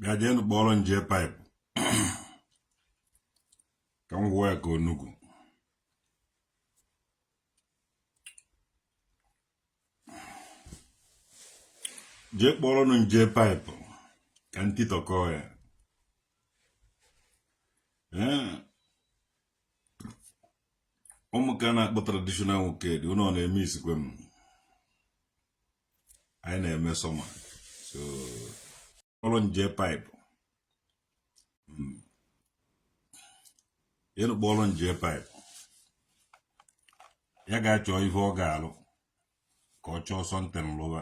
Bịa jeenụ kpọrọ m J-Pipe ka m gwụọ ya ka onugwu. Jee kpọrọnụ m J-Pipe ka m titọkọ ya. Ee, ụmụka na-akpọ traditional nwoke dị ụnọ na-eme isikwe m anyị na-eme summer, so kpọrọ m J-Pipe, ịnụ kpọrọ m J-Pipe, ya ga-achọ ife ọ ga-alụ ka ọ chọọ something lụba.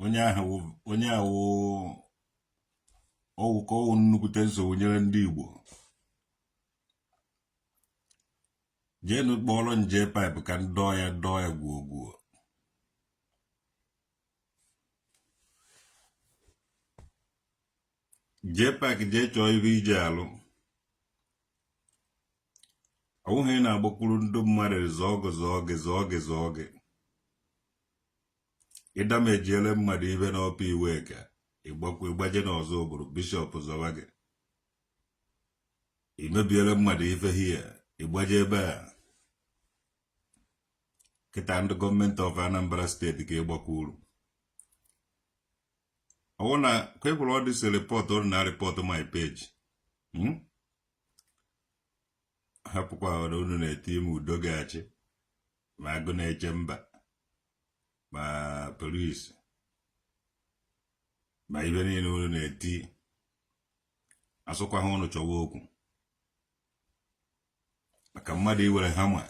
Onye ahụ onye ahụ ọwụ ka ọwụ nnukwute nsogbu nyere ndị Igbo. Jeenụ kpọrọ m J-Pipe ka m dọọ ya, dọọ ya gwuo gwuo. J-Pack, jee chọọ ife iji alụ. Ọ bụghị ị na-agbakwuru ndị mmadụ zọọ gị, zọọ gị, zọọ gị, zọọ gị. Ịdamejiele mmadụ ibe n'Upper Iweka, ịgbakwu ịgbaje n'Ozubulu, bishọp zọwa gị. Imebiele mmadụ ife hie, ịgbaje ebe a kịta ndị gọọmenti of Anambra steeti ka ịgbakwuru. Ọwụ na kwepụrụ ọ dịsị report ọrụ na report my page, Hapụkwa na unu na-eti ime udo ga-achị, ma agụ na-eche mba, ma polisi, ma ibe niile unu na-eti asụkwa ha. Unu chọwa okwu maka mmadụ iwere hammer,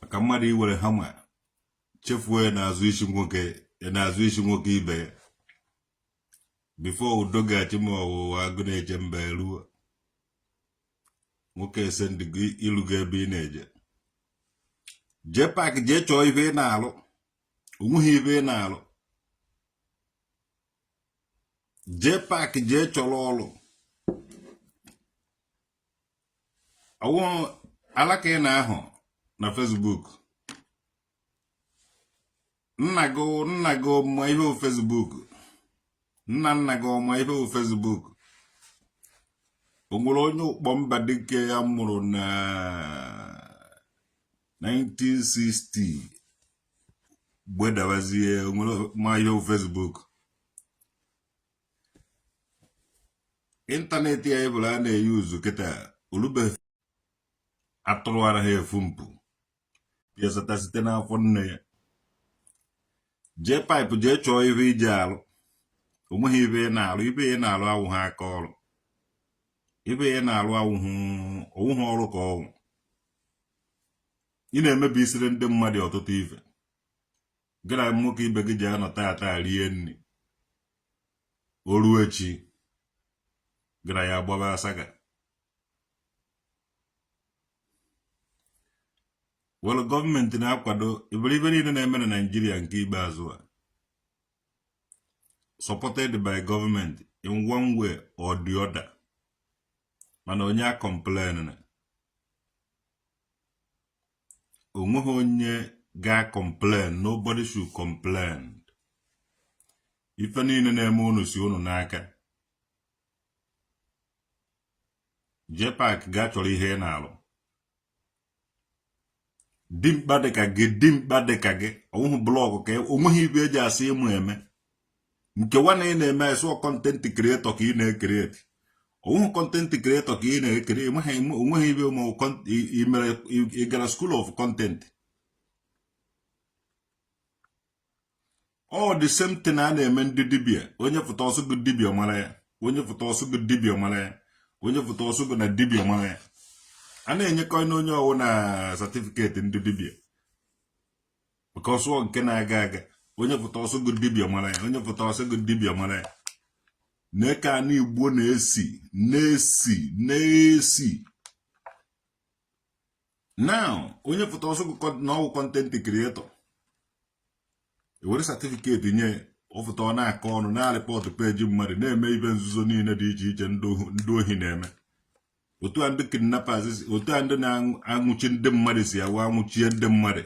maka mmadụ iwere hammer chefuo ya n'azụ isi nwoke, n'azụ isi nwoke ibe ya, before udo ga-achị ma ọwụwa agụ na-eche mba eruo, nwoke ese ndị gị ilugo ebe ị na-eje. J-Pack, jee chọọ ife ị na-alụ. Onweghị ife ị na-alụ. J-Pack, jee chọrọ ọrụ. Ọwụ alaka ị na-ahụ na Facebook. Nna gị, nna gị ọma ihe Facebook, nna nna gị ọma ihe Facebook. O nwere onye ụkpọ mba dike ya mụrụ na 1960 gbedabazie nwere ma ihe Facebook. Ịntanetị ya ebụla a na-eyuzu kịta olube atụrụ anaghị efu mpụ pịasata site n'afọ nne ya. J-Pipe, jee chọọ ife iji alụ. Onweghị ife ị na-alụ. Ife ị na-alụ awụghị aka ọrụ. Ife ị na-alụ awụghị owughị ọrụ ka ọwụ. Ị na-emebi isiri ndị mmadụ ọtụtụ ife. Gị na nwoke ibe gị ji anọ taa rie nri, o ruo echi gị na ya agbaba asaga. Well, gọọmenti na-akwado iberibe niile na-eme na Naịjirịa nke ikpeazụ a, supported by government in one way or the other. Mana onye a complain na onweghị onye ga-complain. Nobody should complain. Ife niile na-eme unu si unu n'aka. J-Pack, gaa chọrọ ihe ị na-alụ. Dimkpa dịka gị, dimkpa dịka gị, onweghị blog ka onweghị ibe eji asị ịmụ eme nke nwa na ị na-eme. Asụ content creator ka ị na-ecreate, onweghị content creator ka ị na-ecreate. Onweghị ibe ma ị mere ị gara school of content. All the same thing a na-eme ndị dibịa. Onye fụta ọsụ gị dibịa mara ya, onye fụta ọsụ gị dibịa mara ya, onye fụta ọsụ gị na dibịa mara ya. A na-enyekọ onye ọwụ na certificate ndị dibịa maka ọsụ nke na-aga aga. Onye fụta ọsụ gị dibịa mara ya, onye fụta ọsụ gị dibịa mara ya. Na-eke ana Igbo na-esi na-esi na-esi now. Onye fụta ọsụ gị na ọwụ content creator, ewere certificate nye ọfụta, ọ na-akọ ọnụ, na-areport page mmadụ, na-eme ibe nzuzo niile dị iche iche ndị ohi na-eme. Otu a ndị kidnappers, otu a ndị na-anwụchi ndị mmadụ si awa anwụchie ndị mmadụ.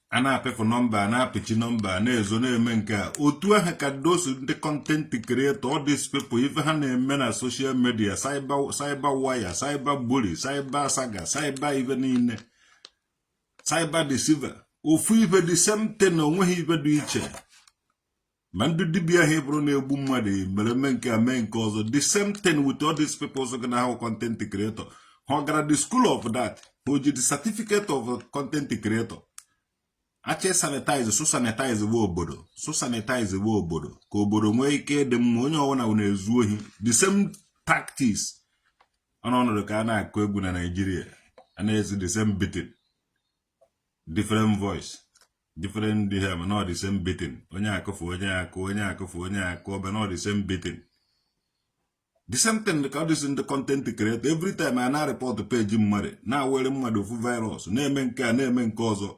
A na-apịfụ nọmba, a na-apịchi nọmba, a na-ezo, na-eme nke a. Otu ahụ ka those ndị content creator, all these people, ife ha na-eme na social media, cyber wire, cyber bully, cyber saga, cyber ife niile, cyber deceiver, ofu ife, the same thing, onweghị ife dị iche. Ma ndị dibịa ahụ bụrụ na-egbu mmadụ mere eme nke a, mee nke ọzọ, the same thing with all these people so na ha content creator. Ha gara the school of that? Ha o ji the certificate of content creator? Achị sanitize, so sanitize bụ obodo, so sanitize bụ obodo ka obodo nwee ike ịdị mma. Onye ọbụla na-ezu ohi, the same tactics. Ọnọdụ ka a na-akụ egwu na Nigeria, a na-ezi the same beating, different voice, different ihe, ma not the same beating. Onye akụfu, onye akụ, onye akụfu, onye akụ ọba, not the same beating, the same thing ka ọ dịsị. Ndị content creator, every time a na-report page mmadụ, na-awere mmadụ ofu virus, na-eme nke a, na-eme nke ọzọ.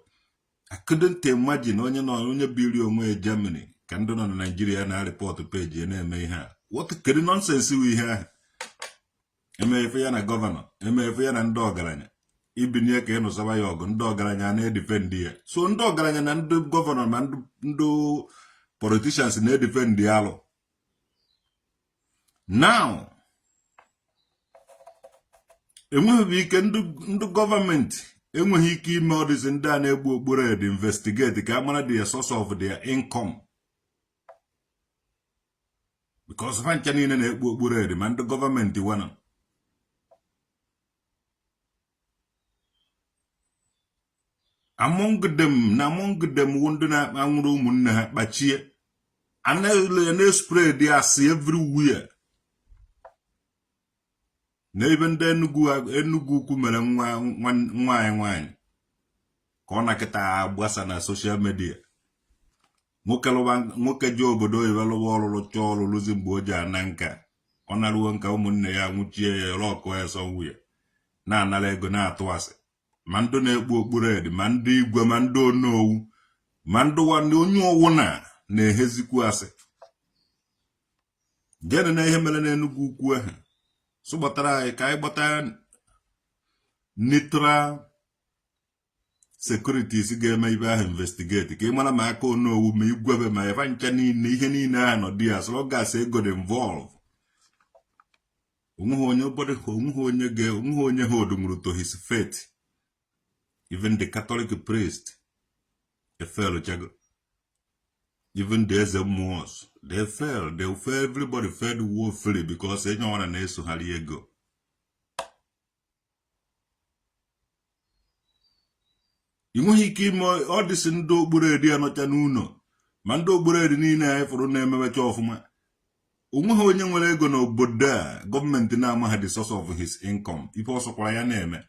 I couldn't imagine onye nọ, onye biri onwe ya Germany, ka ndị nọ na Nigeria na-report page ya, na-eme ihe a. What kedu nonsense wụ ihe ahụ? Emefe ya na gọvanọ, emefe ya na ndị ọgaranya, ibinye ka ịnụsaba ya ọgụ. Ndị ọgaranya na-edefend ya, so ndị ọgaranya na ndị gọvanọ ma ndị politicians na-edefend alụ. Now enweghị ike, ndị gọọmenti enweghị ike ime ọdịzi ndị a na-egbu okporo ed investigate ka a mara the source of their income, because ha ncha niile na-ekpu okporo ed, ma ndị gọọmenti wana. Among them na among them wụ ndị na-anwụrụ ụmụnne ha kpachie, anaghị na-spread asị everywhere na ebe ndị Enugu Ukwu mere nwa nwaanyị nwaanyị ka ọ na-akịta agbasa na social media. Nwoke lụba nwoke ji obodo oyibo lụwa ọlụlụ, chọọ ọlụlụzi mgbe o ji ana nka, ọ naruo nka, ụmụnne ya nwụchie ya, rọkụ ya, sọ nwunye na-anara ego, na-atụ asị. Ma ndị na-ekpu okpuru ed, ma ndị igwe, ma ndị onowu, ma ndị nwanne onye ọwụna na-ehezikwu asị. Gịnị na ihe mere n'Enugu Ukwu ahụ? So gbatara anyị ka anyị gbata neutral securities ga-eme ibe ahụ investigate ka ị mara ma aka onowu, ma igwebe, ma eva ncha niile, ihe niile ahụ nọ dị ya, as long as ego dị involve. Onweghị onye obodo, onweghị onye ga, onweghị onye hold nwuru to his faith. Even the Catholic priest efelchago, even the eze mmụọ, they fail, they fail, everybody failed woefully, because enye ọbụla na-esogharị ego. Ị nweghị ike ime ọ dịsị. Ndị okpuru edi anọcha n'ụlọ, ma ndị okpuru edi niile anyị fụrụ na-emebecha ọfụma, onweghị onye nwere ego n'obodo a gọọmenti na-amaghị the source of his income. Ife ọ sọkwara ya na-eme,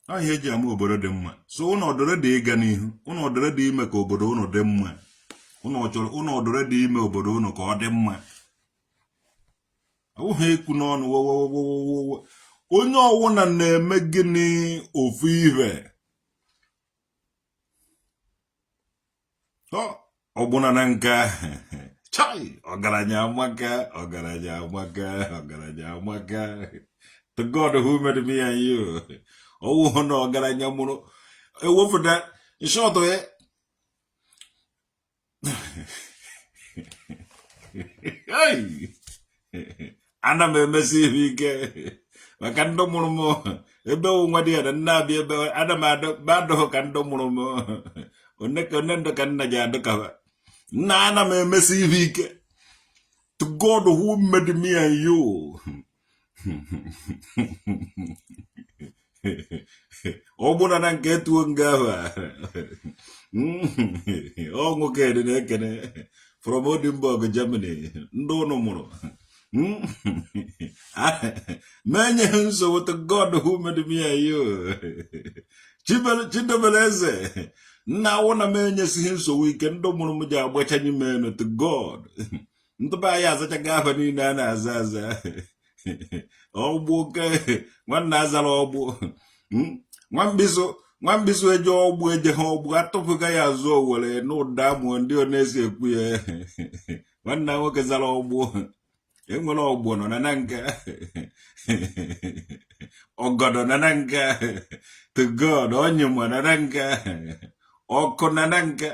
ọ ihe eji ama obodo dị mma. So ụnụ ọdọrọ dị ịga n'ihu, ụnụ ọdọrọ dị ime ka obodo ụnụ dị mma, ụnụ chọrọ, ụnụ ọdọrọ dị ime obodo ụnụ ka ọ dị mma. Ọ bụghị ekwu n'ọnụ wowowowowo. Onye ọwụna na-eme gịnị? Ofu ihe ọgbụna na nka. Chai, ọgaranya amaka, ọgaranya amaka, ọgaranya amaka. To God who made me and you, ọwụhụ na ọgaranya mụrụ ewepụta shọtụ ya. Hey! Ana m emesi ihe ike maka ndị mụrụ m. Ebe nwa dị ya na nna abịa, ebe ana m adụghị ka ndị mụrụ m one ka one ndụ ka nna ji adụkaba nna. Ana m emesi ihe ike. To God who made me and you. Ọ bụrụ na nke etuo nga ahụ a, ọ nwoke dị na-ekene from Oldenburg, Germany. Ndị ụnụ mụrụ ma enyeghị nsogbu. To God who made me and you. Chidebere eze nna awụ na m enyesighị nsogbu ike. Ndị mụrụ m ji agbachanye m elu. To God, ndị be anyị azachaghị afa niile a na-aza aza. Ọgbụ oke nwanne azara ọgbụ nwambisụ, nwambisụ eje ọgbụ, eje ha ọgbụ atụpụga ya azụ owere n'ụda amụọ ndị ọ na-esi ekwu ya. Nwanne nwoke zara ọgbụ. Enwere ọgbọnọ na na nka, ọgọdọ na na nka, to God, onyụma na na nka, ọkụ na na nka,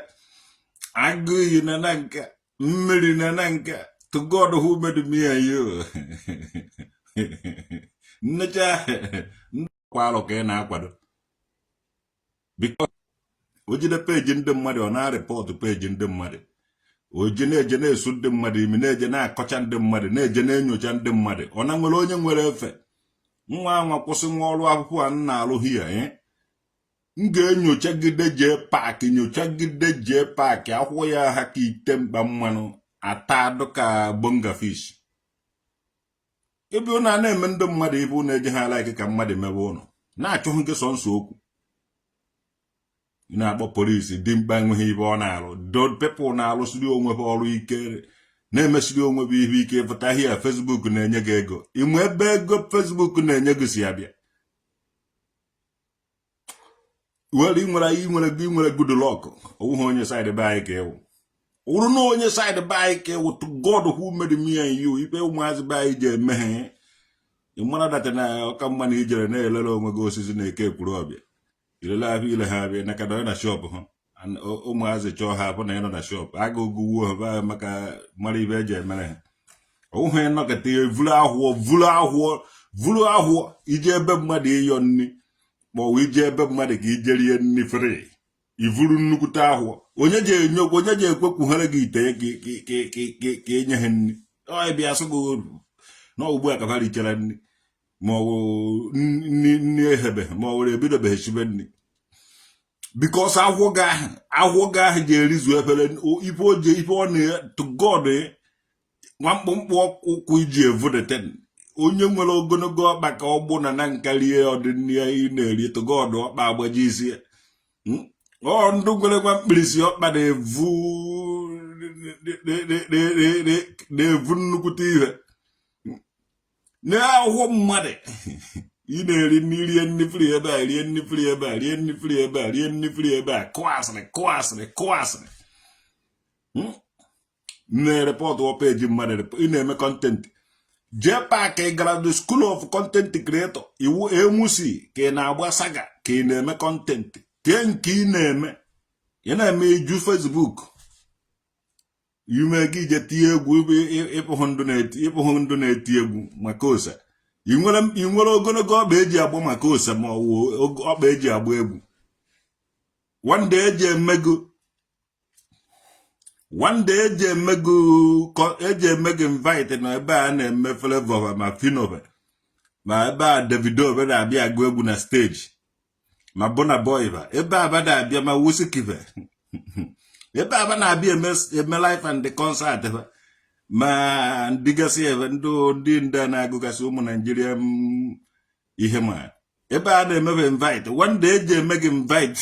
agụ iyi na na nka, mmiri na na nka. To God who made me and you. Nnecha kwa alụ ka ị na-akwado, because o jide peji ndị mmadụ, ọ na-areport peji ndị mmadụ, o ji na-eje na-esu ndị mmadụ imi, na-eje na-akọcha ndị mmadụ, na-eje na-enyocha ndị mmadụ. Ọ na nwere onye nwere efe nwa anwa kwụsị nwa ọrụ akwụkwọ a m na-alụ hia. M ga-enyochagide jee paakị, nyochagide jee paakị akwụkwọ ya ha ka ite mkpa mmanụ ata dụka bonga fish. Ebe ụnụ a na-eme ndị mmadụ ibe ụnụ eje ha like ka mmadụ mebe ụnụ na-achọghị gị sọnsọ okwu. Ị na-akpọ polisi dimkpa enweghị ibe ọ na-alụ. People na-alụsiri onwe ha ọrụ ike, na-emesiri onwe ha ihe ike. Pụta hia, Facebook na-enye gị ego. Ịmụ ebe ego Facebook na-enye gị si abịa? Were ị nwere gị nwere good luck. Ọwụghị onye side be anyị ka ịwụ wụrụ na onye side be anyị ka ịwụ. To God who made me and you, ikpe ụmụazị be anyị ji eme ha, ị mara that na ọka mma na ijere na-elere onwe gị osisi na-eke ekwuru ọbịa ilele ahụ ile ha abịa na kadọrọ na shop ha. Ụmụazị chọọ ha abụ na ịnọ na shop aga oguwuo ha maka mara ibe eji emere ha. Ọwụghị nọkọta ya vuru ahụọ, vuru ahụọ, vuru ahụọ ije ebe mmadụ ịyọ nri, ma ọ bụ ije ebe mmadụ ka ije rie nri free, ivuru nnukwute ahụọ. Onye ji enye, onye ji ekwekwughere gị ite ka enye ha nri? Ọ bịa sị gị na ugbu a ka ha richara nri, ma ọ bụ nri nri ehebeghị, ma ọ were ebidobeghị shibe nri, because ahụhụ gị ahụ, ahụhụ gị ahụ ji erizu efere ife o ji ife ọ na. To God, nwa mkpụmkpụ ụkwụ iji evudeten onye nwere ogologo ọkpa ka ọgbụ na na nka rie ọdịnihu ị na-eri. To God, ọkpa agbaji isi ya. Ọ ndụ nwere nwa mkpirisi ọkpa na-evu nnukwute ihe n'ahụhụ mmadụ ị na-eri nri. Rie nri free ebe a, rie nri free ebe a, rie nri free ebe a, rie nri free ebe a, kụọ asịrị, kụọ asịrị, kụọ asịrị, na-ereport peji mmadụ. Ị na-eme content jee paakị gara the school of content creator iwu emusi ka ị na-agba saga, ka ị na-eme content ke nke ị na-eme. Ị na-eme iju Facebook ime gị ije tie egwu, ịpụhụ ndụ na-eti egwu maka ose. Ị nwere ogologo ọkpa eji agba maka ose, ma ọ wụ ọkpa eji agba egwu. One day eji emego, one day eji eme gị invite na ebe a na-eme Flavour ma Phyno ma ebe a Davido na-abịa agụ egwu na stage, ma Burna Boy ba ebe aba na-abịa, ma Wizkid ebe aba na-abịa eme live and the concert ba, ma ndịgasị ebe ndị a na-agụgasị ụmụ Naijiria ihe, ma ebe a na-emebe invite. One day eji eme gị invite,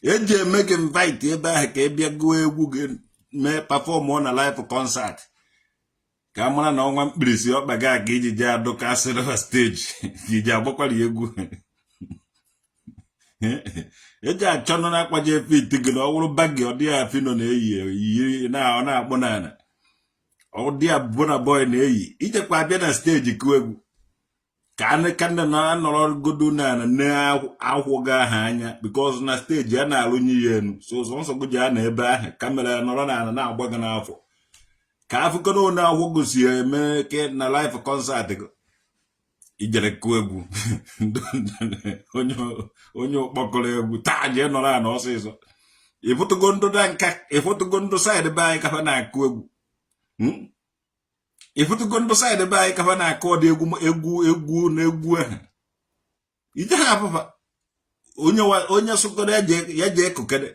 eji eme gị invite ebe ahụ ka ị bịa gụọ egwu gị, mee perform na live concert, ka a mara na ọnwa mkpirisi ọkpa gị ka iji jee adụkasịrị ha stage, ka iji agbakwara egwu eji achọ nọ na-akwaje fit gị na ọ wụrụ baggy. Ọ dị ya Phyno na-eyi eyi na ọ na-akpụ n'ala, ọ dị ya Burna Boy na-eyi, ijekwa abịa na stage kụọ egwu ka ka ndị na-anọrọ godo na nne akwụghị aha anya, because na stage a na-arụnye ya elu, so sọnsọ gị ji a na ebe ahụ, camera nọrọ n'ala na-agba gị n'afọ, ka afụkọna one akwụ gosi eme ke na live concert gị ijere kụọ egwu. Onye ụkpọkọrọ egwu taa jee nọrọ ana ọsịsọ. Ịfụtụgo ndụ na nka, ịfụtụgo ndụ side be anyị kafa na-akụ egwu. Ịfụtụgo ndụ side be anyị kafa na-akụ ọdị egwu, egwu, egwu na egwu ahụ ije ha afụfa. Onye sụkọrọ ya jee kụkere.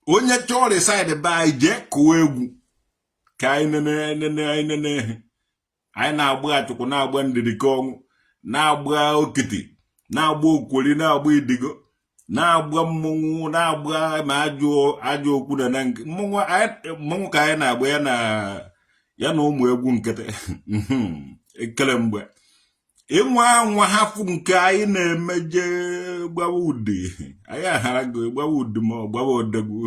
Onye chọrọ side be anyị jee kụọ egwu ka anyị nene nene, anyị nene. Anyị na-agba achụkwụ, na-agba ndịrịka ọnwụ, na-agba okiti, na-agba okwori, na-agba idigo, na-agba mmọnwụ, na-agba ma ajọ ajọ okwu na na nke mmọnwụ ka anyị na-agba ya na ya na ụmụ egwu nkịtị ekele mgbe ịnwa anwa hafụ nke anyị na-eme jee gbawa ụdị anyị aghara gị gbawa ụdị ma ọ gbawa odegwu.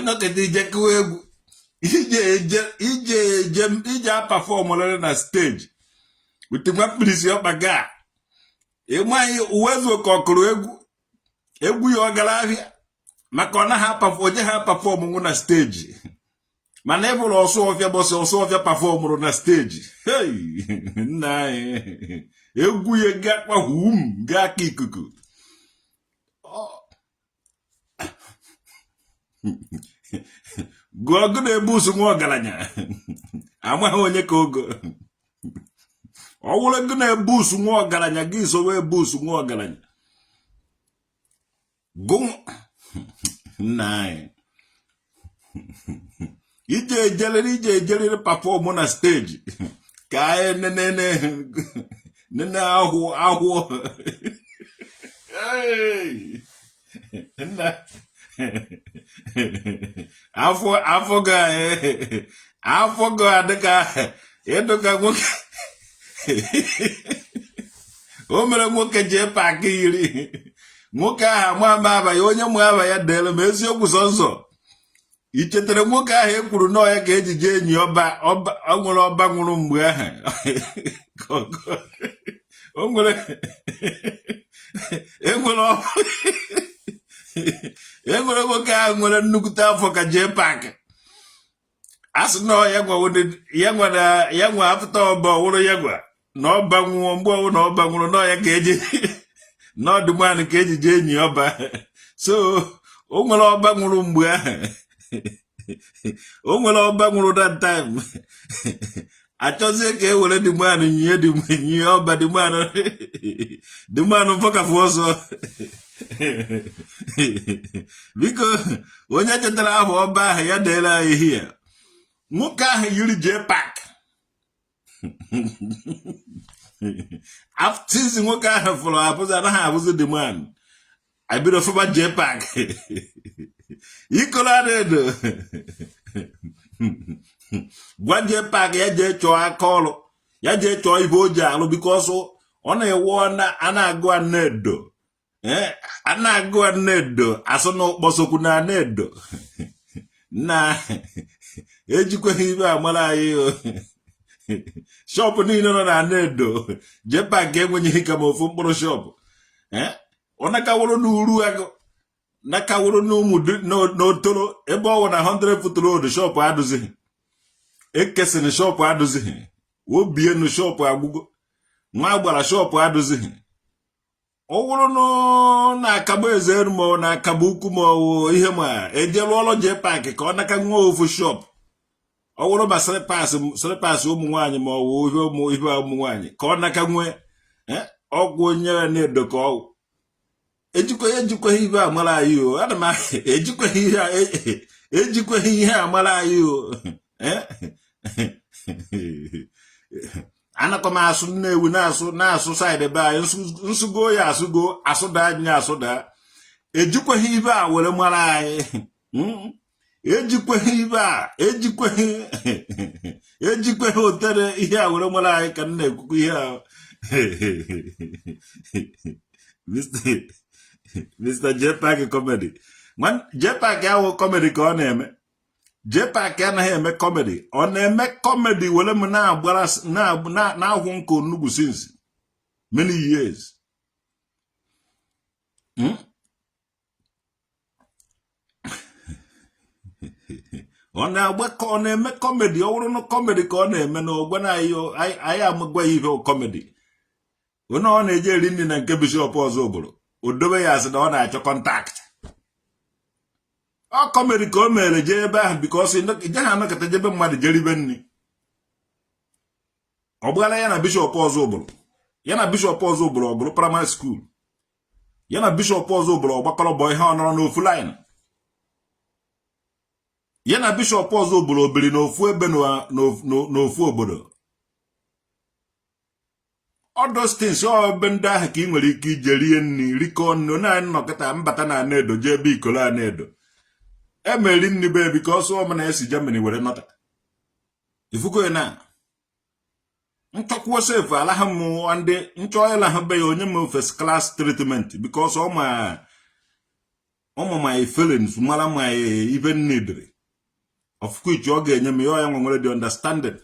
Ịnọkịta ije kụwa egwu, ije eje, ije eje, ije aperformụrịrị na stage with nwa mkpirisi ọkpa ga ịmaghị Uwaezuoke ọ kụrụ egwu, egwu ya ọ gara ahịa maka ọ naghị aperform, oje ha aperform nwụ na stage. Mana ị bụrụ Ọsụọfịa, bọsị Ọsụọfịa performụrụ na stage, hey, nna anyị, egwu ya gakwa hum gaa ka ikuku. Gụọ ọgụ na-ebu ụsụ nwa ọgaranya amaghị onye ka ogo ọ wụrụ gị na-ebu ụsụ nwa ọgaranya gị sowe ebu ụsụ nwa ọgaranya gụ. Nna anyị, ije ejeriri, ije ejeriri perform na stage ka anyị nene nene ahụ ahụ. Nna, afọ afọ gị, afọ gị adịka ịdụka nwoke o mere nwoke jee paakị yiri nwoke ahụ ama ama aba ya. Onye mụ aba ya deere m eziokwu sọnsọ. I chetara nwoke ahụ e kwuru nọọ ya ka eji jee enyi ọba ọba ọ nwere ọba nwụrụ mgbe ahụ o nwere enwere enwere nwoke ahụ nwere nnukwute afọ ka jee paakị a sị na ya nwa ya nwa na ya nwa apụta ọba ọwụrụ ya gwa na ọba nwụọ mgbe ọwụ na ọba nwụrụ na ya ka eji n'ọdụmanụ ka eji jee enyi ọba. So o nwere ọba nwụrụ mgbe ahụ, o nwere ọba nwụrụ that time, achọzie ka e were the man nyie the nyie ọba the man, the man fọkafụ ọsọ. Biko, onye chetara ahụ ọba ahụ ya deere anyị here. Nwoke ahụ yiri jee pak since nwoke ahụ fụrụ abụzi anaghị abụzi the man ebido fụba jee pak ikolo adịdo. Gwa jee pak ya jee chọọ aka ọrụ, ya jee chọọ ibe o ji alụ, because ọ na-ewe a na-agụ Anaedo, a na-agụ Anaedo asụ na ụkpọsokwu na Anaedo na ejikwaghị ibe amara anyị. Shop niile nọ na Anaedo, jee pak enwenyeghị kama ofu mkpụrụ shop. Ọ nakawụrụ n'Uruagụ, nakawụrụ n'ụmụ n'Otolo, ebe ọ wụ na 100 foot road, shop adụzighị. Ekesịrị shop adụzighị. Obienu shop agwụgo. Nwa agbara shop adụzighị. Ọ wụrụ na akagbo eze elu ma ọ na akagbo ukwu ma ọ wụ ihe ma eje lụọlọ jee paakị ka ọ naka nwa ofu shop. Ọ wụrụ ma slippers ụmụ nwaanyị ma ọ wụ ihe ụmụ ihe ụmụ nwaanyị ka ọ naka nwee ọgwụ onye na-edo ka ọgwụ ejikwa ejikwaghị ibe amara anyị o. Ana m ejikwaghị ihe ejikwaghị ihe amara anyị o. Anakwa m asụ Nnewi, na-asụ na-asụ side be anyị, nsụgo ya asụgo asụda anyị asụda. Ejikwaghị ibe a were mara anyị. Ejikwaghị ibe a, ejikwaghị ejikwaghị otere ihe a were mara anyị ka m na-ekwukwu ihe a. Mr. Jpac comedy, Jpac ahụ comedy ka ọ na-eme. Jpac anaghị eme comedy, ọ na-eme comedy were m na-agbara na-ahụ nke onugbu since many years. Ọ na-agba ọ na-eme comedy. Ọ wụrụ na comedy ka ọ na-eme na ọgwa na anyị amagwa ya ihe comedy. Onye ọ na-eje eri nri na nke bishọp Ọzụbụlụ, o dobe ya asị na ọ na-achọ contact. Ọ comedy ka o mere jee ebe ahụ, because ije ha anọkọta jebe mmadụ jeribe nri. Ọ gbara ya na bishọp Ọzụbụlụ, ya na bishọp Ọzụbụlụ ọ gụrụ primary school, ya na bishọp Ọzụbụlụ ọgbakọrọ bụ ihe ọ nọrọ n'ofu line, ya na bishọp Ọzụbụlụ obiri n'ofu ebe n'ofu obodo. All those things, ọ ebe ndị ahụ ka ị nwere ike ije rie nri, rikọọ nri. Onye anyị nnọkọta mbata na Anaedo jee ebe ikolo Anaedo emeri nri be, because ọ na esi Germany were nọta ifugo na nchọkwuo sef alaha m ndị nchọ ịlahụ be ya onye m first class treatment, because ọ ma Ọ ma my feelings, mara my ife m needịrị, of which ọ ga-enye m ya. Ọ ya nwa nwere the understanding.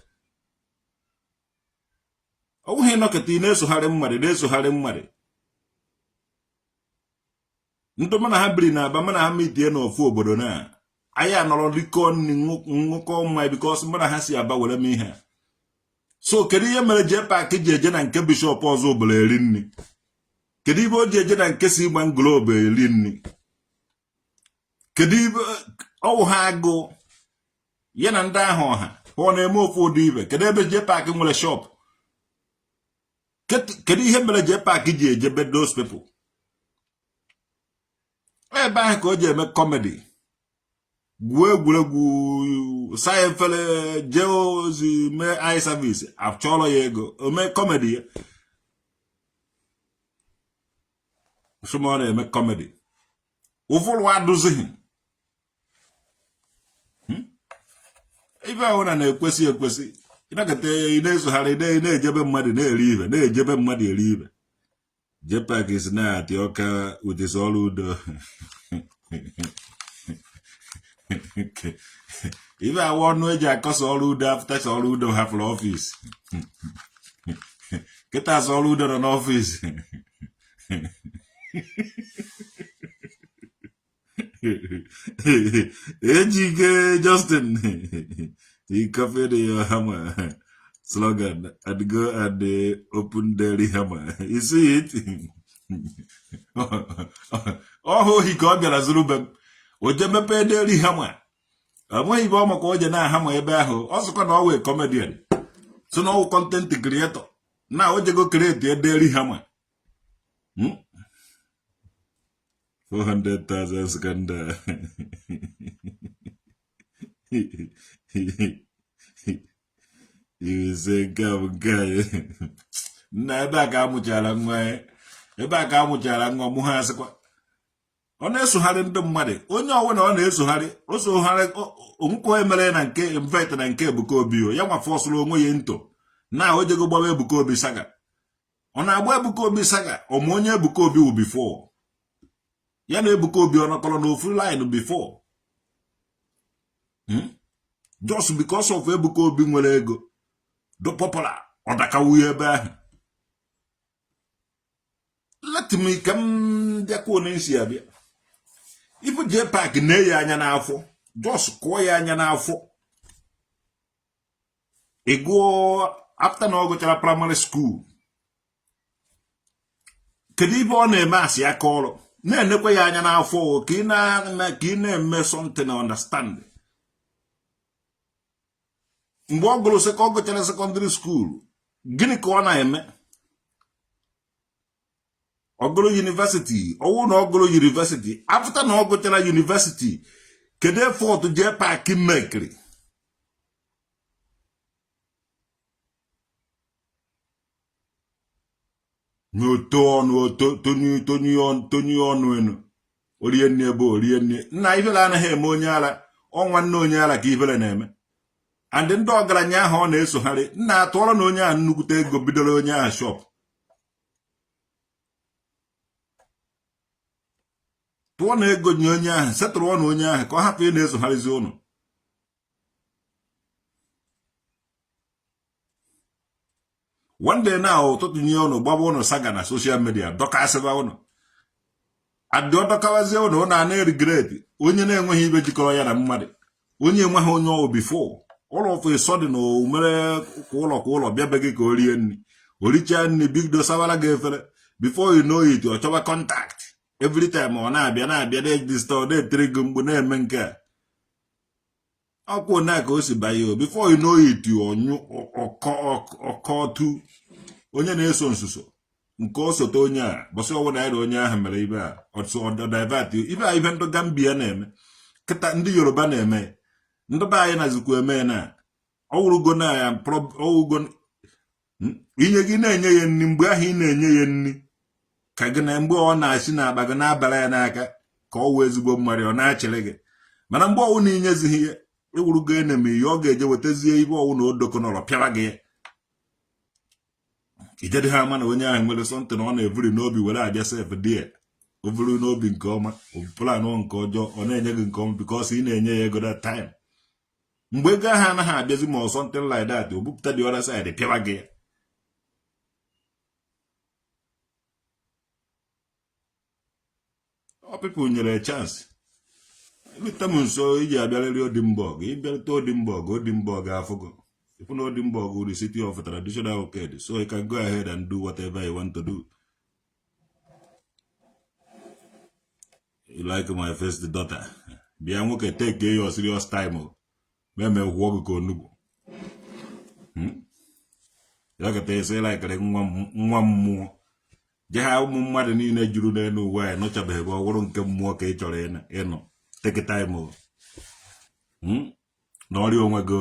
Ọ bụghị ịnọkịta ị na-esogharị mmadụ, na-esogharị mmadụ. Ndị mụ na ha biri na Aba, mụ na ha meetie n'ofu obodo na anyị anọrọ rikọ nri, ṅụkọ mmanya, because mụ na ha si Aba were m ihe. So kedu ihe mere JPAC ji eje na nke bishọp Ozubulu eri nri? Kedu ibe o ji eje na nke si ịgba nglobe eri nri? Kedu ibe ọwụ ha agụụ ya na ndị ahụ ọha ọ na-eme ofu ụdị ibe? Kedu ebe JPAC nwere shop? Kedu ihe mere JPAC ji ejebe those people ebe ahụ ka o ji eme comedy, gwuo egwuregwu, saa efere, jee ozi, mee eye service, achọrọ ya ego, o mee comedy ya? Sụma ọ na-eme comedy, ụfụrụ adụzighị. Ife ahụ na na-ekwesị ekwesị ịnakọta, ị na-esogharị, na-ejebe mmadụ na-eri ibe, na-ejebe mmadụ eri ibe. JPAC is na-atị ọka wetesi ọrụ udo. Ife awa ọnụ eji akọsa ọrụ udo after ọrụ udo hafụrụ office. Kịta asọ ọrụ udo nọ n'office. Ejike Justin, he copied your hammer slogan and go and open Daily Hammer. You see it? Ọhụ ohi ka ọ bịara zuru be m, o je mepee Daily Hammer. Ọ nweghị ibe ọ maka o je na-ahama ebe ahụ. Ọ sịkwa na ọ wee comedian, so na ọ wụ content creator, na o jego create Daily Hammer. 400,000 scandal. You say nke a bụ nke anyị nna. Ebe a ka a mụchara nwa ya, ebe a ka a mụchara nwa mụ. Ha asịkwa ọ na-esogharị ndị mmadụ, onye ọbụla ọ na-esogharị, o sogharị onwekwa emere na nke invite na nke Ebuka Obi. O ya nwa forceụrụ onwe ya nto na o jego gbawa Ebuka Obi saga. Ọ na-agba Ebuka Obi saga, ọma onye Ebuka Obi wụ before ya na Ebuka Obi ọ nọkọrọ n'ofu line before? Just because of Ebuka Obi nwere ego, do popular, ọ dakawuye ebe ahụ. Let me ka m bịakwuo n'isi abịa. Ifu JPAC na-eyi anya n'afọ, just kụọ ya anya n'afọ. Ị gụọ after na ọ gụchara primary school, kedu ibe ọ na-eme asị aka ọrụ? Na-enekwa ya anya n'afọ ka ị na-eme something, understand. Mgbe ọ gụrụ ọ gụchara secondary school, gịnị ka ọ na-eme? Ọ gụrụ university? Ọwụ na ọ gụrụ university, after na ọ gụchara university, kedu effort JPAC mekiri? N'oto ọnụ oto tonye ọnụ enu, orie nne ebe orie nne nna. Ifele anaghị eme onye ara. Ọ nwanne onye ara ka ifele na-eme. And ndị ọgaranya ahụ ọ na-esogharị, nna, atụọrọ na onye ahụ nnukwute ego, bidoro onye ahụ shop, tụọ na ego nye onye ahụ, setụrụ na onye ahụ ka ọ hapụ ị na-esogharịzi ụnụ. One day na ụtụtụ nye ụnụ, gbaba ụnụ saga na social media, dọkasịba ụnụ, adị ọ dọkawazie ụnụ, ụnụ a na-eregret. Onye na-enweghị ibe jikọrọ ya na mmadụ, onye enweghị onye ọwụ before, all of a sudden o mere kwa ụlọ kwa ụlọ bịa be gị ka o rie nri. O richaa nri, bido sawara gị efere. Before you know it, ọ chọba contact every time. Ọ na-abịa na-abịa, na-edisturb, na-etiri gị mgbu, na-eme nke a. Ọkwụ na ka o si banye o. Before you know it, ọnyụ ọkọtu onye na-eso nsuso nke o sote onye a bọsị ọwụna ya na onye ahụ mere ibe a ọtụ divert ibe a. Ibe ndị Gambia na-eme kịta, ndị Yoruba na-eme, ndị be anyị nazikwa eme na ọwụrụgo na ya ọwụgo inye gị na-enye ya nri. Mgbe ahụ ị na-enye ya nri ka gị na mgbe ọ na-achị na-akpa gị na-abara ya n'aka ka ọ wụ ezigbo mmadụ, ọ na-achịrị gị. Mana mgbe ọwụ na inyezighị ya, ịwụrụgo enemy ya. Ọ ga-eje wetazie ibe ọwụ na odoko nọrọ pịara gị ya. Ijedị ha ama na onye ahụ nwere something ọ na-evuri n'obi were abịa sef die. O buru n'obi nke ọma, o plan nke ọjọọ, ọ na-enye gị nke ọma because ị na-enye ya ego that time. Mgbe ego ahụ anaghị abịazi ma ọ something like that, o bupụta the other side pịawa gị ya. Ọ people nyere chance erute m nso iji abịarịrị Odimba ọgụ. Ịbịarute Odimba ọgụ, Odimba ọgụ afụgo ịfụ na Odimba ọgụ the city of traditional orchid, so you can go ahead and do whatever you want to do. You like my first daughter, bịa nwoke, take your serious time o meme gwụọ gị ka onugbu. Ya kata esi laikere nwa mmụọ je ha. Ụmụ mmadụ niile juru n'elu ụwa anyị nọchabeghị ebe ọ wụrụ nke mmụọ ka ị chọrọ ịnọ. Take time o na ọrịa onwe gị.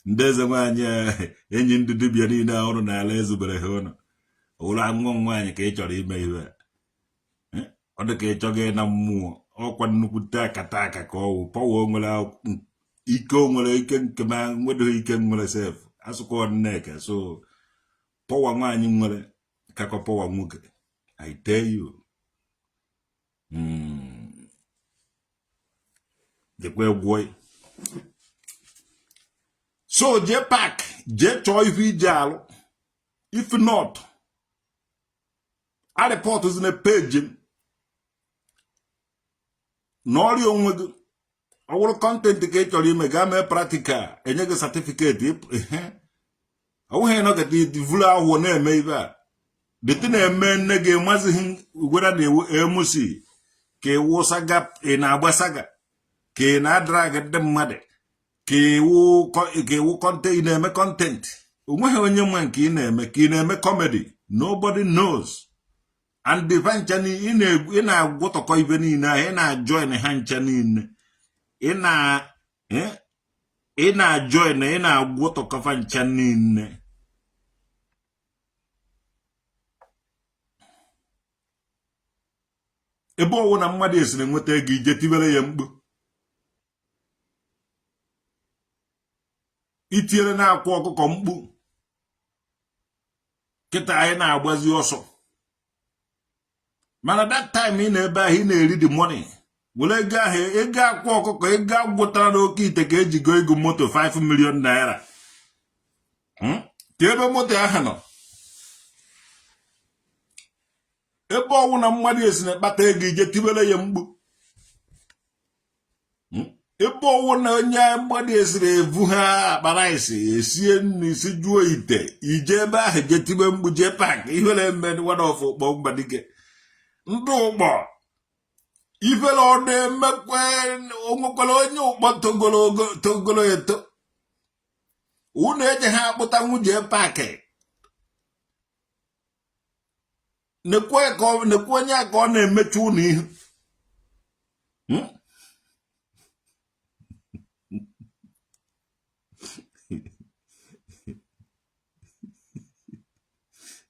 Ndị eze nwaanyị, enyi ndị dibịa niile ọrụ n'ala ezubere ha ụlọ ụlọ nwa nwaanyị ka ị chọrọ ime ihe ọ dị ka ị chọghị na mmụọ. Ọkwa nnukwute akata aka ka ọwụ power o nwere, ike o nwere, ike nke ma nwedoghị ike nwere sef asụkwa nneka. So power nwaanyị nwere kakọ power nwoke, I tell you. Jekwe gwụọ. So jee pak, jee chọọ ife ije alụ. If not, a report na page m na ọrịa onwe gị. Ọ bụrụ content ka ị chọrọ ime, gaa mee practical, enye gị certificate. Ọ bụghị nọkọta vuru ahụhụ na-eme ibe a dịtị na-eme nne gị mazighị gwara na ewu MC ka iwu saga, ị na-agba saga, ka ị na-adrag ndị mmadụ, ka iwu content, ị na-eme content. Onweghị onye nwe nke ị na-eme, ka ị na-eme comedy, nobody knows. And the ncha ị na-agwọtọkọ ibe niile ahụ, ị na-ajoin ha ncha niile, ị na-ajoin, ị na-agwọtọkọfa ncha niile. Ebe ọwụ na mmadụ esiri nweta ego, ije tibere ya mkpu, itinyere na-akwa ọkụkọ mkpu. Kịta anyị na-agbazi ọsọ, mana that time ị na-ebe ahụ, ị na-eri the money were ego ahụ, ego akwa ọkụkọ, ego agwụtara n'oke ite ka eji go ego moto 5 million naira. Ka ebe moto ahụ nọ, ebe ọnwụ na mmadụ esi na-ekpata ego, ije tibere ya mkpu. Ebe ọwụ na onye mmadụ esiri evu ha akpa rice, esie nri, si juo ite, ije ebe ahụ je tibe mkpu. Jee pak ihere eme one of ụkpọ mgbadike ndị ụkpọ ifere ọ na-emekwe. Onwekwara onye ụkpọ togolo eto unu eji ha akpụta nwunye paakị. Nekwe onye a ka ọ na-emechu unu ihu.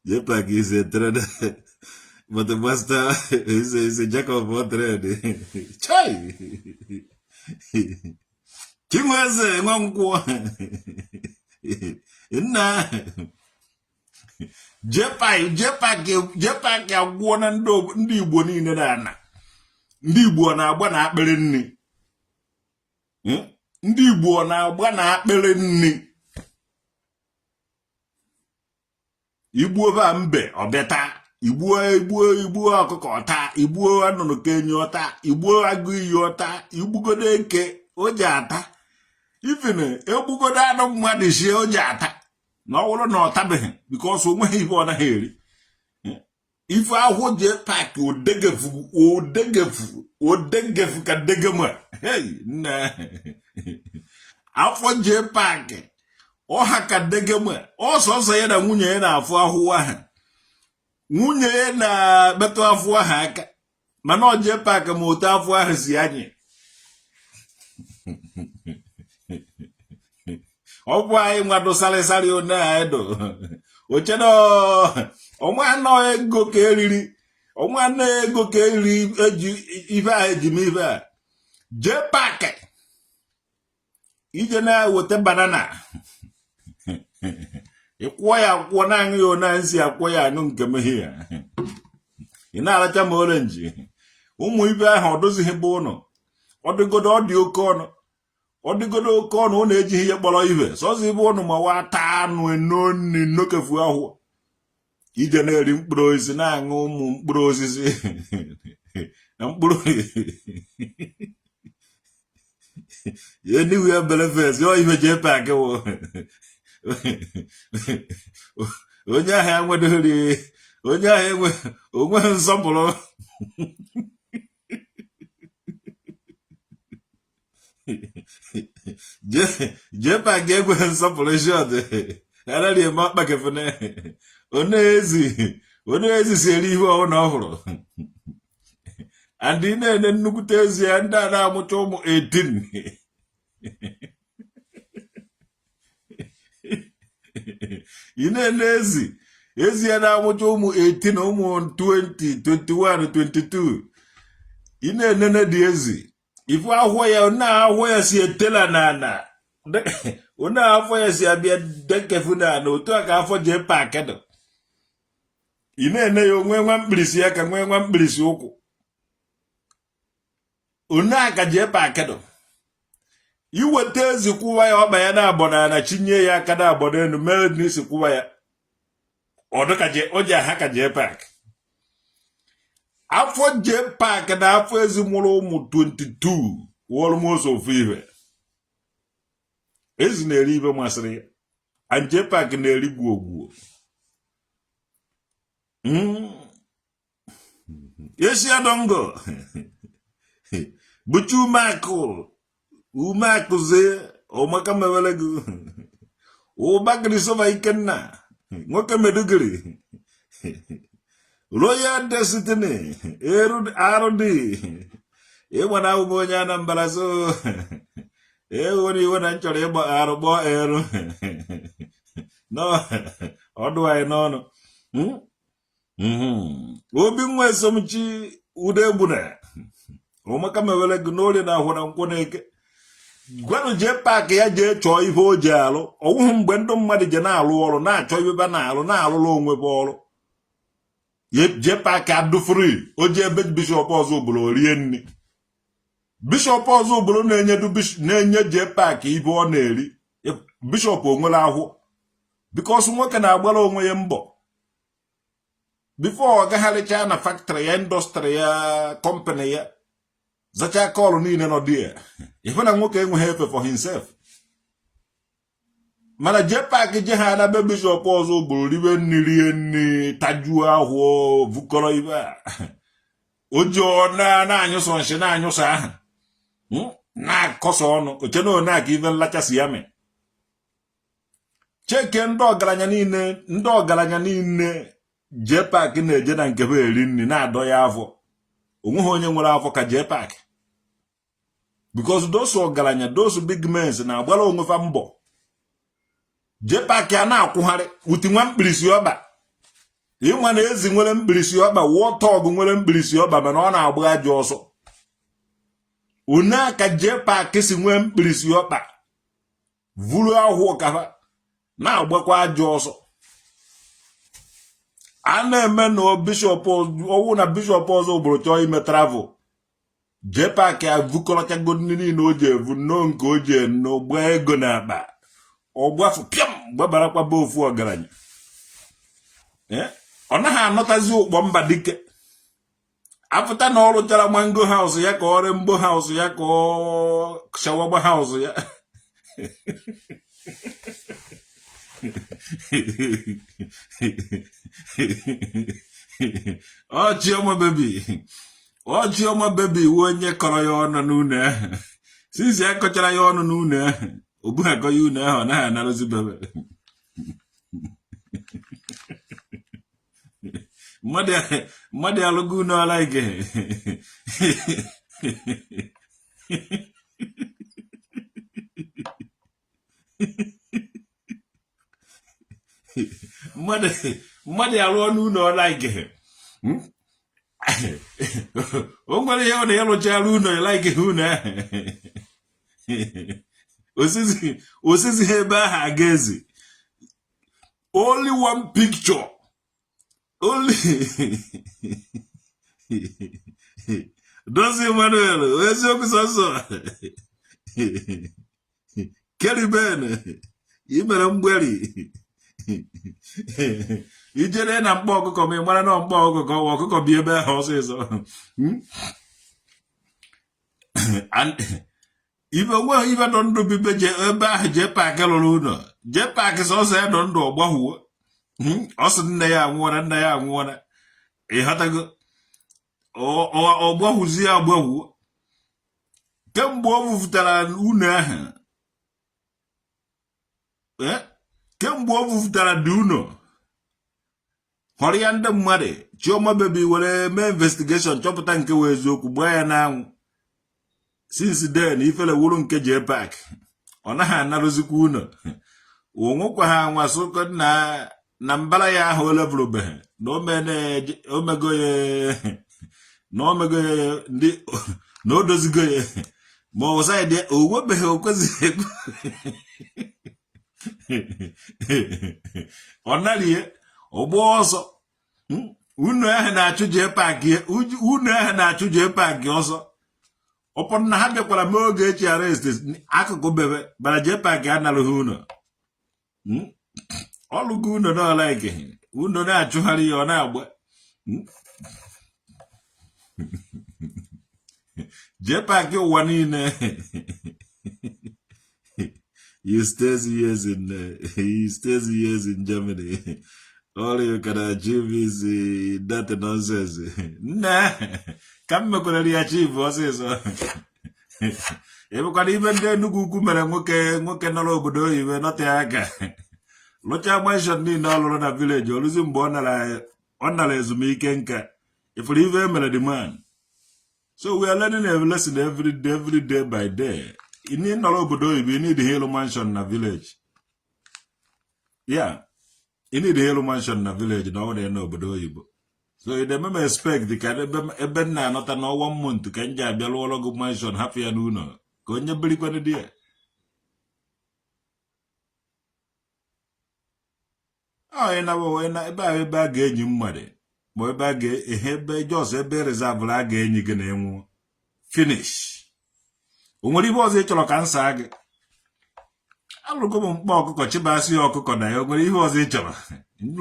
JPAC is a trader, but the master is a jack of all trade. Chai! Chinweze Nwankwọ nna JPAC agwụọ na ndị Igbo niile na-ana. Ndị Igbo na-agba na akpịrị nri. Ndị Igbo na-agba na akpịrị nri. Igbuo ba mbe ọbịa, igbuo igbuo igbuo ọkụkọ ọta, igbuo anụnụ ka enyi ọta, igbuo agụ iyi ọta, igbugodo eke o ji ata, even egbugodo anụ mmadụ sie o ji ata. Na ọ bụrụ na ọ tabeghị, because o nweghị ife ọ naghị eri. Ife ahụ JPAC odegefu odegefu odegefu ka degema. Hey, nna, afọ JPAC ọha ka degema. Ọsọsọ ya na nwunye ya na-afụ ahụhụ ahụ, nwunye ya na-metụ afọ ahụ aka, mana ọ JPAC ma otu afọ ahụ si anyị. Ọ bụ anyị nwado sarịsarị one anyị dụ oche na ọnwa anọ ego ka eriri, ọnwa anọ ego ka eriri eji ife a eji m ife a. JPAC ije na-eweta banana. Ị kwụọ ya akwụọ na-aṅụ ya ona nsi akwụọ ya aṅụ nke m ya. Ị na-aracha ma orange. Ụmụ ibe ahụ ọ dozighị bụ ụnụ. Ọ dịgodo ọ dị oke ọnụ. Ọ dịgodo oke ọnụ ụnụ ejighị ihe kpọrọ ibe. Sọsọ ibe ụnụ ma wa taa anụ enonni nnokefu ahụ. Ije na-eri mkpụrụ osisi na-aṅụ ụmụ mkpụrụ osisi na mkpụrụ anywhere belefes ọ ife JPAC wụ onye ahụ enwedoghị onye ahụ enwe onweghị nsọpụrụ. JPAC enweghị nsọpụrụ shọt anaghị eme ọkpakefene onye ezi si eri ihe ọwụ na ọ hụrụ and ị na-ene nnukwute ezi ya ndị a na-amụcha ụmụ 18. Ị na-ene ezi ezi ya na-amụcha ụmụ 18, ụmụ 20, 21, 22. Ị na-enene dị ezi ifu ahụ ya na ahụ ya si etela na ana onye afọ ya si abịa dekefu na ana otu a ka afọ JPAC dụ. Ị na-ene ya onwe nwa mkpirisi aka nwee nwa mkpirisi ụkwụ onye a ka JPAC dụ. Iweta ezi kwụwa ya ọkpa ya na-abọ na ana chinye ya aka na-abọ n'elu mee n'isi kwụwa ya ọ dịka o ji aha ka JPAC. Afọ JPAC na afọ ezi mụrụ ụmụ 22 wụ almost ofu ibe. Ezi na-eri ibe masịrị ya and JPAC na-eri gwogwo. Esi adongo bụcha umeakụ umeakụzie ọmaka mewere gị ụba Christopher Ikenna nwoke Meduguri Royal Destiny RD ịgba na abụ m onye Anambra so ewere iwe na m chọrọ ịgba arụ kpọọ eru ọdụ anyị n'ọnụ. Obi nwa esomchi ude egbuna ọmaka mewere gị n'orie na ahụ na nkwọ na eke gwanụ JPAC ya jee chọọ ihe o ji alụ. Ọwụhụ mgbe ndị mmadụ je na-alụ ọrụ na-achọ ibe ba na-alụ na-alụrụ onwe bụ ọrụ. JPAC adụ free o ji ebe bishọp Ozubulu rie nri. Bishọp Ozubulu na-enye JPAC ibe ọ na-eri. Bishọp onwere ahụ because nwoke na-agbara onwe ya mbọ before ọ gagharịcha na factory ya, industry ya, company ya, zachaa call niile nọ dị ya. Ịhụ na nwoke enweghị efe for himself. Mana JPAC je ha na be bishọp Ozubulu ribe nri rie nri tajuo ahụ vukọrọ ibe a o ji na-anyụsọ nshị na-anyụsọ aha na-akọsọ ọnụ oche na one aka ibe nlachasị ya mee. Cheke ndị ọgaranya niile ndị ọgaranya niile JPAC na-eje na nke ha eri nri na-adọ ya afọ. Onweghị onye nwere afọ ka JPAC because those ọgaranya, those big men na-agbara onwe fa mbọ. JPAC a na-akwụgharị uti nwa mkpirisi ọkpa. Ịma na ezi nwere mkpirisi ọkpa, warthog nwere mkpirisi ọkpa, mana ọ na-agba ajọ ọsọ. One aka JPAC si nwee mkpirisi ọkpa vuru ahụ ọkafa na-agbakwa ajọ ọsọ. A na-eme na bishọp ọwụ na bishọp Ozubulu chọọ ime travel, JPAC avukọrọchago ndị niile o ji evu nnọọ nke o ji eno gbaa ego n'akpa ọgbafụ pịam gbabarakwa be ofu ọgaranya. Ọ naghị anọtazi ụkpọ mba dike apụta na ọ rụchara mango house ya ka ọ rainbow house ya ka ọ shawarma house ya. Ọ Chioma baby, ọ Chioma baby wu onye kọrọ ya ọnụ n'ụlọ ahụ. Since ya kọchara ya ọnụ n'ụlọ ahụ, o bughakọ ya ụlọ ahụ, ọ naghị anarụzi bebe mmadụ alụgo ụlọ ọla ike. Mmadụ alụọ n'ụlọ ọla ike. O nwere ihe ọ na ịrụchara ụlọ like ụlọ ahụ osisi ha ebe ahụ aga ezi. Only one picture. Only Dozie Emmanuel, eziokwu sọsọ. Keriben, ị mere mgberi. I jere na mkpọ ọkụkọ ma ị mara na mkpọ ọkụkọ ọkụkọ bi ebe ahụ ọsịsọ. Ibe onweghị ibe nọ ndụ bibe je ebe ahụ JPAC lụrụ ụlọ. JPAC sọsọ ya nọ ndụ ọgbahuo. Ọ sị nne ya anwụọla, nna ya anwụọla. Ịghọtago? Ọgbahuzi ya agbahuo. Kemgbe o vufutara ụlọ ahụ, kemgbe o vufutara dị ụlọ họrọ ya ndị mmadụ Chioma Baby were mee investigation chọpụta nke wee eziokwu gbaa ya n'anwụ. Since then ifele wuru nke JPAC ọ naghị anarụzikwa ụlọ onwekwa ha anwa sụkọ na na mbara ya ahụ o levelụbeghị na omego ya na omego ya ndị na o dozigo ya ma ọ side o nwebeghị o kwezighị ekwe ọ narie ọgbọ ọsọ unu ahụ na-achụ JPAC unu ahụ na-achụ JPAC ọsọ ọpọdụ na ha bịakwara mee Ogechi arrest akụkụ bebe bara JPAC anarụghị ụlọ ọlụgo ụlọ n'ọlaike ụlọ na-achụgharị ya ọ na-agba JPAC ụwa niile. He stays years in Germany. All you can achieve is that nonsense. Nna ka m mekwara ya achieve ọsịsọ. Ebekwana ibe ndị Enugu ukwu mere nwoke nwoke nọrọ obodo oyibo nọte aka lụchaa mansion niile ọ lụrụ na village oluzi mgbe ọ nara ezumike nka ifuru ife e mere the man. So we are learning a lesson every day, every day by day. Ị nọrọ obodo oyibo, ị need ịlụ mansion na village. Yeah, ị need ịlụ mansion na village na ọ dị n'obodo oyibo. So ị na-eme m expect ka ebe m na-anọta na one month ka m ji abịa lụọrọ gị mansion hapụ ya n'ụlọ ka onye birikwanụ di ya. Ebe ahụ ebe a ga-enyi mmadụ ma ebe a ga-ehe ebe just ebe reserve a ga-enyi gị na enwu finish. O nwere ibe ọzọ ị chọrọ ka m saa gị? Alụgo m mkpa ọkụkọ chịbasị ya ọkụkọ na ya. O nwere ihe ọzọ ị chọrọ?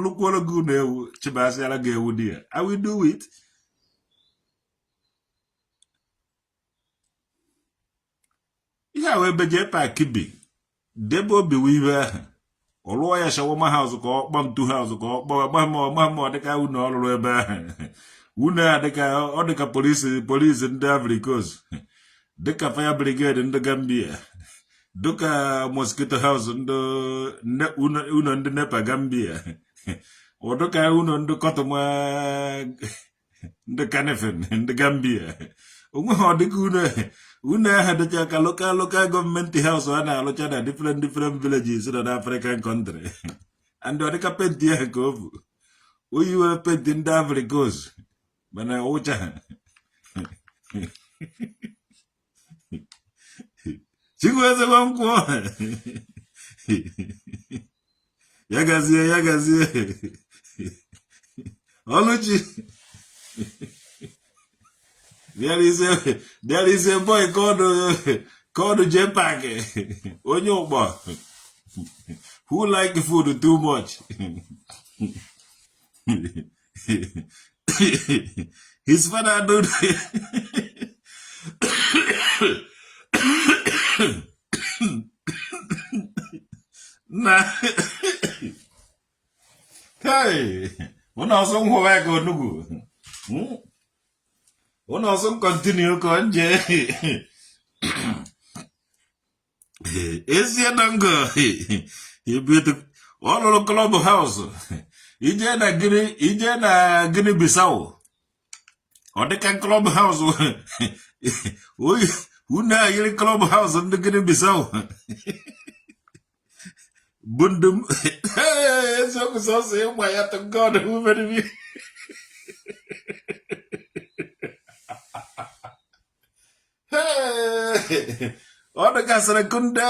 Lụkwuoro gị ụlọ ewu chịbasịara gị ewu di ya. I will do it. Ihe a wee ebe JPAC bi debe obi wee ibe ahụ ọ lụọ ya shawarma house ka ọ kpọ ntu house ka ọ kpọọ gbam ọ dịka unu ọ lụrụ ebe ahụ unu a dịka ọ dịka polisi polisi ndị Ivory Coast dịka fire brigade ndị Gambia dịka mosquito house ndị ụlọ ndị NEPA Gambia ọ dịka ụlọ ndị kọtụma ndị Kanifing ndị Gambia onwe ha ọ dịka unu ahụ dịcha ka local local government house a na-alụcha na different different villages nọ na African country and ọ dịka paint ahụ ka o bụ oyi were paint ndị Ivory Coast mana ụcha ha. Chikwueze Nwankwọ ya gazie ya gazie Ọlụchi there is a boy called JPAC onye ụkpọ who like food too much. His father don't na hey ụnụ ọsọ nhụwa ka onugbu ụnụ ọsọ continue ka nje ezie na ngo ọ lụrụ club house ije na Guinea ije na Guinea Bissau ọ dịka club house unu ayiri club house ndị Guinea Bissau bụ ndị eziokwu sọsọ ịgba ya to God who made me. Ọ dịka Serekunda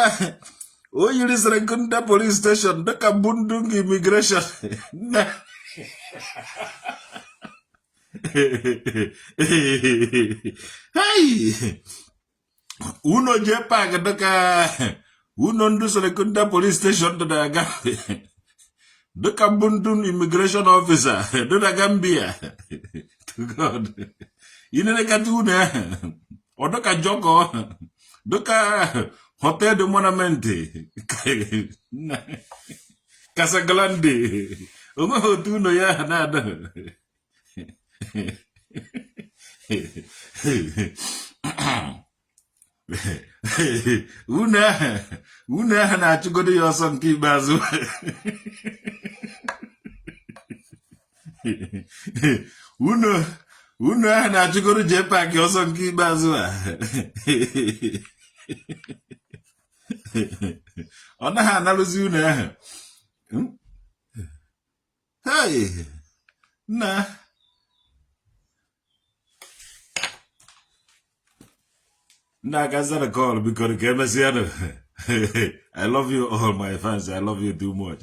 O yiri Serekunda police station dịka Bundung immigration. Nna, hey, ụnọ JPAC dịka ụnọ ndị Serekunda police station dị na Gambia, dịka Bundung immigration officer dị na Gambia. To God, i nenekata ụnọ ahụ, ọ dịka jọkọ, dịka Hotel de Monument Casagrande. Onweghị otu ụnọ ya ahụ na-adị. Ụnọ ahụ na-achụgodo ya ọsọ nke ikpeazụ. Ụnọ ahụ na-achụgoro JPAC ọsọ nke ikpeazụ a. Ọ naghị analụzi ụnọ ahụ. Hey, nna, nna, aka zara call, biko, ka emesịa nụ. I love you all, my fans. I love you too much.